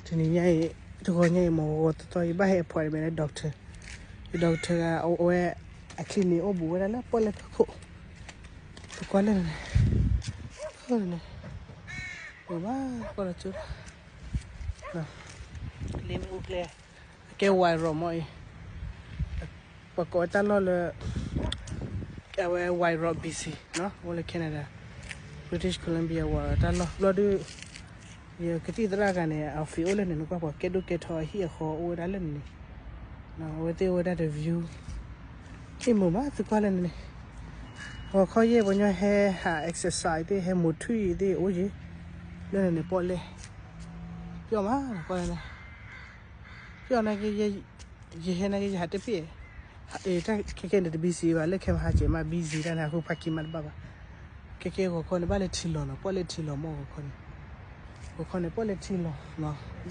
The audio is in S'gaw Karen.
တနံၤညါအံၤ, တဂီၤညါအံၤ မ့ၢ်ဂီၤသီသီ ယဘၣ်ဟဲ appointment ဒီး doctor, ဒီး doctor ဂၤ အဝဲ အ clinic န့ၣ် အိၣ်ဘူးဝဲဒၣ်လၢပီၣ်လဲၣ်ဖၢခိၣ်, ပကွၢ်လၢန့ၣ်န့ၣ်, န့ၣ်, မ့ၢ်ဘၣ်ကွၢ်လီၤကၠိ, လ့မ့ၣ်အူကျဲ, အကဲ wide road မ့ၢ်အံၤ, ပှၤကိးဝဲတၢ်လီၢ်လၢ အဝဲ Wide Rock B C အိၣ်လၢ Canada, British Columbia ဝဲတၢ်လီၢ်ဘျီဒုး, ယကသံၣ်သရၣ်ဂၤန့ၣ် အ office အိၣ်လၢန့ၣ် နကွၢ်ပှၤကဲဒိၣ်ကဲထီအဟံၣ်အဃီအိၣ်ဝဲဒၣ်လၢန့ၣ်န့ၣ်, အဝဲသ့ၣ်အိၣ်ဝဲဒၣ်တ view, ဟံၣ်မုာ်မးသုကွၢ်လၢန့ၣ်န့ၣ်, ဂီၤခီယဲၢ်ပှၤညီဟဲဟး exercise သ့ၣ် ဟဲမိၢ်ထွံၣ်သ့ၣ်အိၣ်ယံၤ, လၢန့ၣ်န့ၣ် ပီၣ်လဲၣ်, ပျီမးကွၢ်လၢန့ၣ် ပျီနာ်က့ ယဟဲနာ်က့ ယဟးတပ့ၢ်, တၢ်ခဲကဲန့ၣ်တ busy ဘၣ် လၢခဲမဟါကဲမး busy တၢ်န့ၣ် ဟးဃု parking မးတဘၣ်ဘၣ်, ခဲကဲဂီၤခီန့ၣ် ဘၣ်လဲၤထံလီၤနီၤ ပီၣ်လဲၣ်ထံလီၤမ့ၢ်ဂီၤခီန့ၣ်, ဂီၤခီန့ၣ် ပီၣ်လဲၣ်ထံလီၤနီၤ